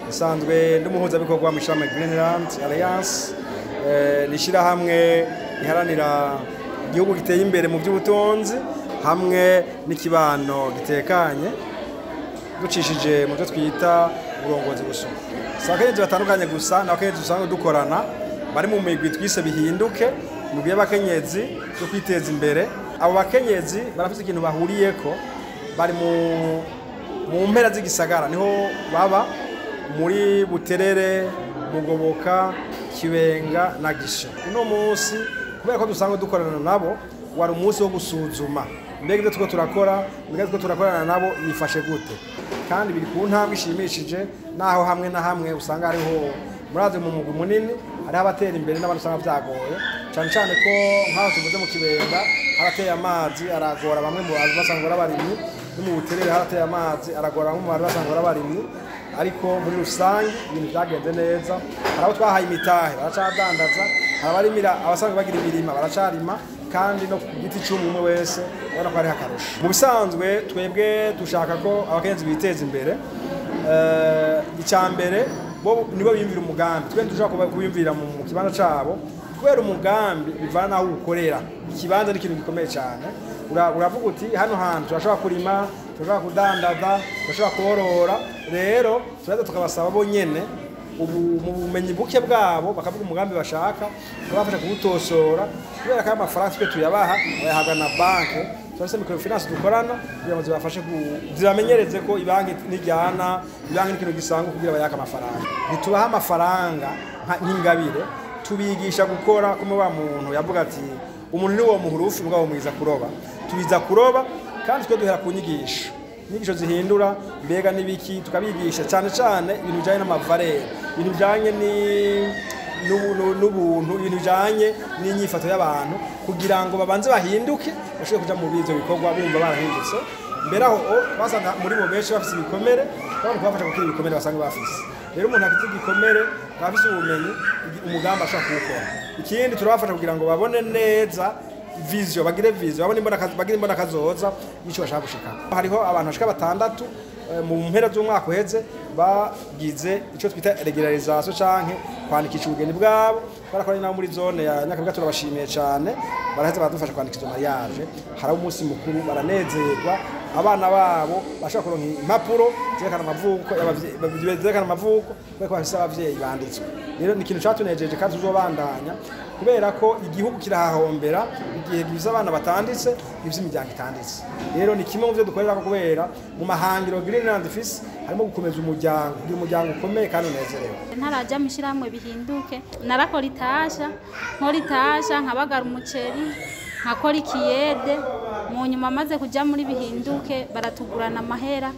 Nsanzwe ndi umuhuzabikorwa mu ishirahamwe Greenland Alliance, ni ishirahamwe riharanira igihugu giteye imbere mu by'ubutunzi hamwe n'ikibano gitekanye, ducishije mu byo twita uburongozi busuku. Si abakenyezi batandukanye gusa, ni abakenyezi dusanzwe dukorana bari mu migwi twise Bihinduke, imigwi y'abakenyezi yo kwiteza imbere. Abo bakenyezi barafite ikintu bahuriyeko, bari mu mpera z'igisagara, niho baba muri Buterere, Mugoboka, Kibenga na Gisha. Uno munsi kubera ko dusanzwe dukorana nabo, wari umunsi wo gusuzuma mbega ibyo turiko turakora, mbega turiko turakorana nabo yifashe gute, kandi biri ku ntambwe ishimishije, naho hamwe na hamwe usanga hariho murazi mu mugwi munini hariho abatera imbere n'abandi usanga vyagoye, cane cane ko nk'aho tuvuze mu Kibenga harateye amazi aragora bamwe mu bantu basanzwe ari abarimyi, no mu Buterere harateye amazi aragora bamwe mu bantu basanzwe ari abarimyi. Ariko muri rusange ibintu vyagenze neza, hari abo twahaye imitahe baracadandaza, hari abarimira abasanzwe bagira imirima baracarima, kandi no ku giti c'umwe wese ubona ko hariho akarusho. Mu bisanzwe twebwe dushaka ko abakenyezi biteza imbere. Icya mbere bo nibo biyumvira umugambi, twe ntidushobora kubiyumvira mu kibanza cabo, kubera umugambi bivana naho ukorera. Ikibanza ni ikintu gikomeye cyane. Uravuga uti hano hantu turashobora kurima, turashobora kudandaza, turashobora korora. Rero turaza tukabasaba bo nyene ubu mu bumenyi buke bwabo bakavuga umugambi bashaka, tukabafasha kuwutosora, kubera ko amafaranga twe tuyabaha bayahabwa na banke. Turafise microfinance dukorana kugira ngo zibafashe zibamenyereze ko ibanki nijyana, ibanki ni ikintu gisanzwe kugira bayake amafaranga. Ntitubaha amafaranga nk'ingabire, tubigisha gukora. Kumwe wa muntu yavuga ati umuntu ni wo muhurufu mugabo mwiza kuroba, tubiza kuroba kandi twe duhera ku nyigisho, inyigisho zihindura mbega n'ibiki, tukabigisha cyane cyane ibintu bijyanye n'amavarere, ibintu bijyanye n'ubuntu, ibintu bijyanye n'inyifato y'abantu, kugira ngo babanze bahinduke bashobore kuja mu bivyo bikorwa bumva barahindutse. Mbere aho basanga muri bo benshi bafise ibikomere, kandi kubafasha gukira ibikomere basanga bafise. Rero umuntu akize igikomere akaba afise ubumenyi, umugambi ashobora kuwukora. Ikindi turabafasha kugira ngo babone neza vision, bagire vision, babone imbona, bagire imbona kazoza y'ico bashaka gushika. Hariho abantu bashika batandatu mu mpera z'umwaka uheze bagize ico twita regularisation canke kwandikisha ubugeni bwabo. Barakoranye nabo muri zone ya Nyakabiga, turabashimiye cane, baraheza baradufasha kwandikisha izo mariage. Hari umunsi mukuru baranezerwa, abana babo bashobora kuronka impapuro zerekana amavuko zerekana amavuko kubera ko bafise abavyeyi banditswe. Rero ni ikintu catunejeje kandi tuzobandanya, kubera ko igihugu kirahahombera igihe gifise abana batanditse, gifise imiryango itanditse. Rero ni kimwe mu vyo dukorera ko, kubera mu mahangiro Greenland ifise harimo gukomeza umuryango, kugira umuryango ukomeye kandi unezerewe. Ntaraja mu ishirahamwe Bihinduke, narakora itasha, nkora itasha nkabagara umuceri, nkakora ikiyede. Mu nyuma maze kuja muri Bihinduke baratugurana amahera,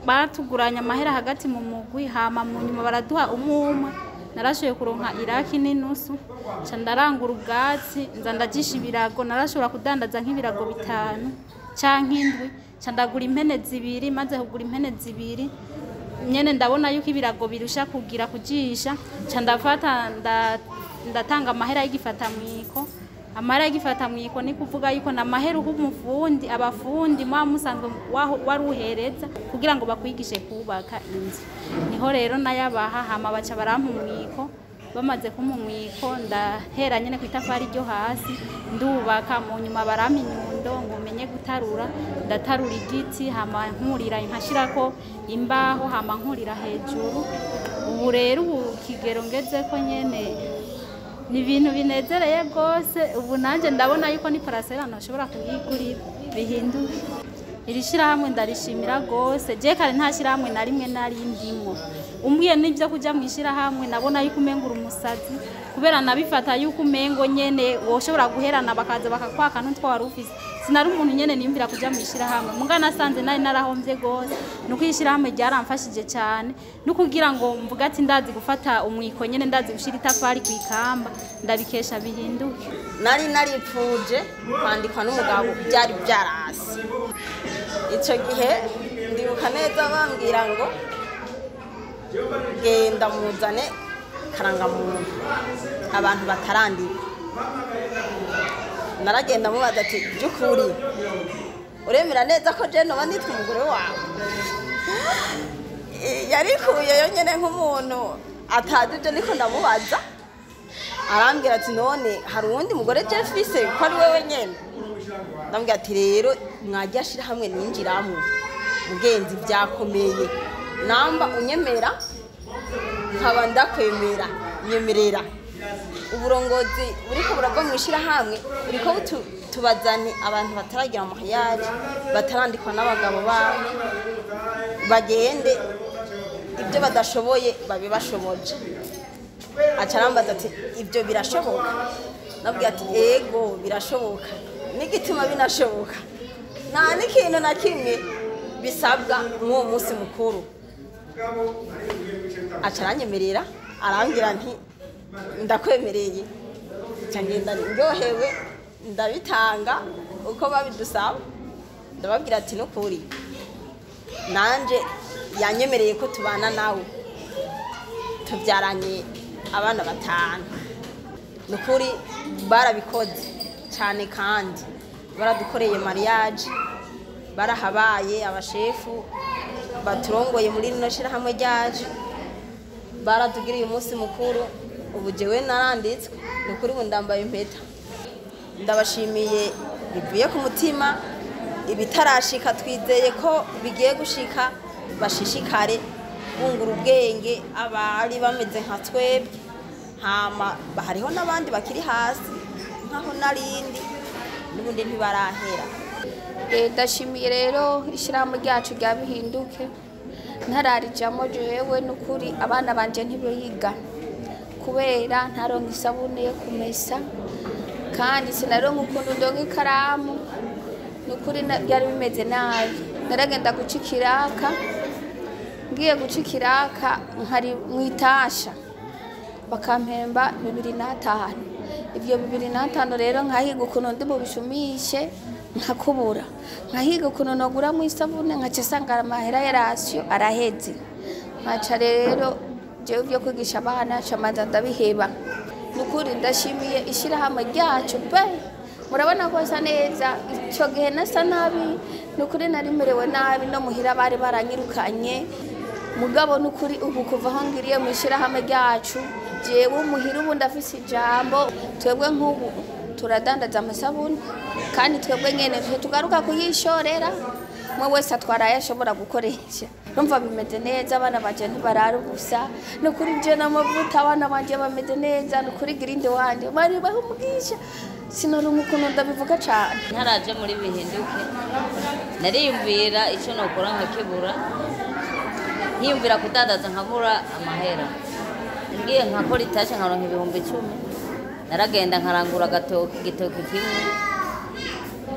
baratuguranya amahera hagati mu mugwi, hama mu nyuma baraduha umwe umwe. Narashoboye kuronka iraki n'inusu, nca ndarangura ubwatsi, nza ndajisha ibirago. Narashobora kudandaza nk'ibirago 5 canke 7, nca ndagura impene 2. Maze kugura impene 2 nyene ndabona yuko ibirago birusha kugira kujisha, nca ndafata ndatanga amahera y'igifatamwiko. Amahera y'igifatamwiko ni kuvuga yuko na mahera uha umufundi, abafundi mwa musanzwe waruhereza kugira ngo bakwigishe kubaka inzu. Niho rero nayabaha, hama baca barampa umwiko. Bamaze kumpa umwiko ndahera nyene ku itafari ryo hasi ndubaka. Mu nyuma barampa inyundo ngo menye gutarura, ndatarura igiti hama nkurira nkashirako imbaho hama nkurira hejuru. Ubu rero ubu kigero ngezeko nyene ni ibintu binezereye rwose. Ubu nanjye ndabona yuko ni parasera ntashobora kuyigurira. Bihinduke, iri shirahamwe ndarishimira rwose. Je kare nta shirahamwe na rimwe nari ndimwo, umbwiye n'ibyo kuja mu ishirahamwe nabona yuko umengo uri umusazi, kubera nabifata yuko umengo nyene woshobora guherana bakaza bakakwaka n'utwo wari ufise. Sinari umuntu nyene niyumvira kuja mu ishirahamwe, muga nasanze nari narahomvye gose. Nuko ishirahamwe ryaramfashije cyane, no kugira ngo mvuga ati ndazi gufata umwiko nyene, ndazi gushira itafari ku ikamba, ndabikesha Bihinduke. Nari naripfuje kwandikwa n'umugabo, byari byarasi. Icyo gihe ndibuka neza bambwira ngo genda muzane karangamuntu abantu batarandikwa. Naragenda mubaza ati by'ukuri uremera neza ko je noba nitwa umugore wawe? Yarikuye yonyene nk'umuntu atazi ibyo niko ndamubaza, arambwira ati none hari uwundi mugore Jeffise ko ari wewe nyene? Ndamubwira ati rero mwajya ashira hamwe ninjiramo mugenzi byakomeye, namba unyemera nkaba ndakwemera, nyemerera. Uburongozi buriko burava mu ishirahamwe buriko tubazane abantu bataragira mariage, batarandikwa n'abagabo babo, bagende ibyo badashoboye babibashoboje. Aca arambaza ati ibyo birashoboka? Nabwiye ati ego birashoboka, n'igituma binashoboka nta n'ikintu na kimwe bisabwa mw'uwo munsi mukuru. Aca aranyemerera, arambwira nti ndakwemereye. Nca ngenda ndyohewe, ndabitanga uko babidusaba, ndababwira ati nukuri nanje yanyemereye ko tubana nawe, tubyaranye abana 5. Nukuri barabikoze cyane kandi baradukoreye mariage, barahabaye abashefu baturongoye muri rino shirahamwe ryacu, baratugiriye umunsi mukuru. Ubu jewe naranditswe, nukuri ubu ndambaye impeta. Ndabashimiye bivuye ku mutima, ibitarashika twizeye ko bigiye gushika, bashishikare bungura ubwenge abari bameze nka twebwe, hama hariho n'abandi bakiri hasi nkaho narindi n'ubundi ntibarahera. Ndashimiye rero ishyirahamwe ryacu rya Bihinduke, ntararijamo jewe nukuri abana banje ntibiga kubera ntaronka isabune yo kumesa, kandi sinaronka ukuntu ndonka ikaramu, nukuri byari bimeze nabi. Naragenda guca ikiraka, ngiye guca ikiraka nkari mwitasha bakampemba 2005. Ivyo 2005 rero nkahiga ukuntu ndi bubishumishe nkakubura, nkahiga ukuntu nogura mu isabune, nkaca sanga amahera ya rasiyo araheze. Nkaca rero jewe byo kwigisha abana camanza ndabiheba. Nukuri ndashimiye ishirahamwe ryacu pe, murabona ko asa neza. Ico gihe nasa nabi, nukuri nari merewe nabi, no muhira bari baranyirukanye. Mugabo nukuri ubu kuva aho ngiriye mu ishirahamwe ryacu, jewe muhira ubu ndafise ijambo. Twebwe nk'ubu turadandaza amasabuni, kandi twebwe nyene tugaruka kuyishorera, mwe wese atwara ashobora gukoresha. Numva bimeze neza, abana banje ntibarara ubusa, nukuri je n'amavuta abana banje bameze neza, nukuri girinde wanje bari bahumugisha. Sinoronka ukuntu ndabivuga cane. Ntaraje muri Bihinduke nariyumvira ico nokora nkakibura, nkiyumvira kudandaza nkabura amahera. Ngiye nkakora itashe nkaronka 10,000, naragenda nkarangura agatoki, igitoki kimwe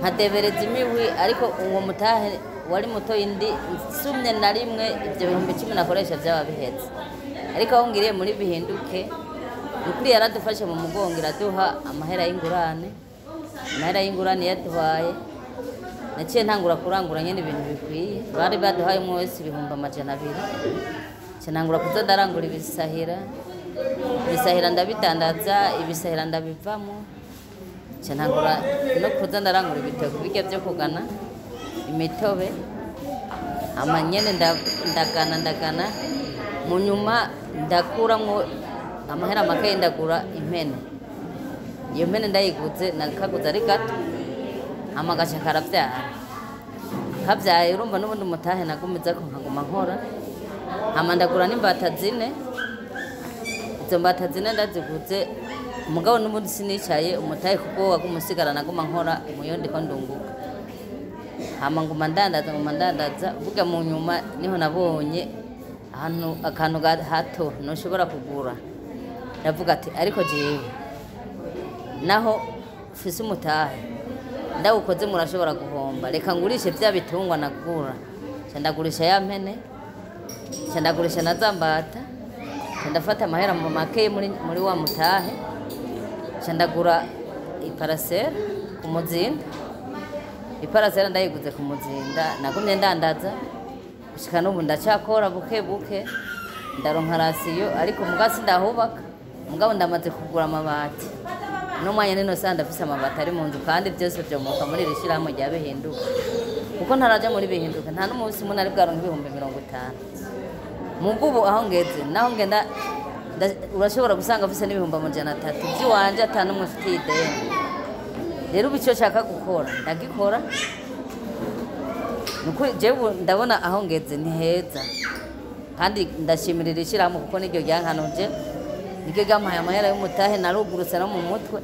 nkadebereza imihwi, ariko uwo mutahe wari muto indi nsumye na rimwe ibyo 10,000 nakoresha byaba bihetse. Ariko aho ngiriye muri Bihinduke nukuri yaradufashe mu mugongo, iraduha amahera y'ingurane. Amahera y'ingurane yaduhaye, naciye ntangura kurangura nyene ibintu bikwiye. Bari baduhaye umwe wese 200,000, nca ntangura kuza ndarangura ibisahira, ibisahira ndabidandaza, ibisahira ndabivamo, nca ntangura no kuza ndarangura ibitoki birya byo kugana imitobe. Amanyene ndagana ndagana, mu nyuma ndakuramwo amahera make, ndagura impene. Iyo mpene ndayiguze nakaguze ari gato, amagaca karavyara, kavyaye urumva n'ubundi mutahe nagumiza ko nkaguma nkora. Hama ndagura n'imbata 4, izo mbata 4 ndaziguze, umugabo n'ubundi sinicaye umutahe kuko wagumusigara naguma nkora muyo ndiko ndunguka. Hama nguma ndandaza, nguma ndandaza, vuga mu nyuma niho nabonye ahantu akantu hato ntushobora kugura. Ndavuga ati ariko jewe naho mfise umutahe ndawukoze murashobora guhomba, reka ngurishe vya bitungwa nagura. Nca ndagurisha ya mpene, nca ndagurisha na za mbata, nca ndafata amahera mu make muri wa mutahe, nca ndagura iparasera ku Muzinda. Iparasera ndayiguze ku Muzinda, nagumye ndandaza gushika n'ubu ndacakora buke buke, ndaronka rasiyo, ariko muga sindahubaka, mugabo ndamaze kugura amabati. No mwanya nino sanda ndafise amabati ari mu nzu, kandi byose byomoka muri iri shirahamwe rya Bihinduka, kuko ntaraja muri Bihinduka nta n'umunsi umwe nari bwaronka 50,000. Mugubu aho ngeze naho ngenda urashobora gusanga afise n'300,000 by'iwanje, ata n'umwe mfitiye ideni. Rero ubu icyo nshaka gukora ndagikora. Nukuri jewe ubu ndabona aho ngeze ni heza, kandi ndashimirira ishyirahamwe kuko niryo ryankanuje, niryo ryampaye amahera y'umutahe, narugurutse no mu mutwe.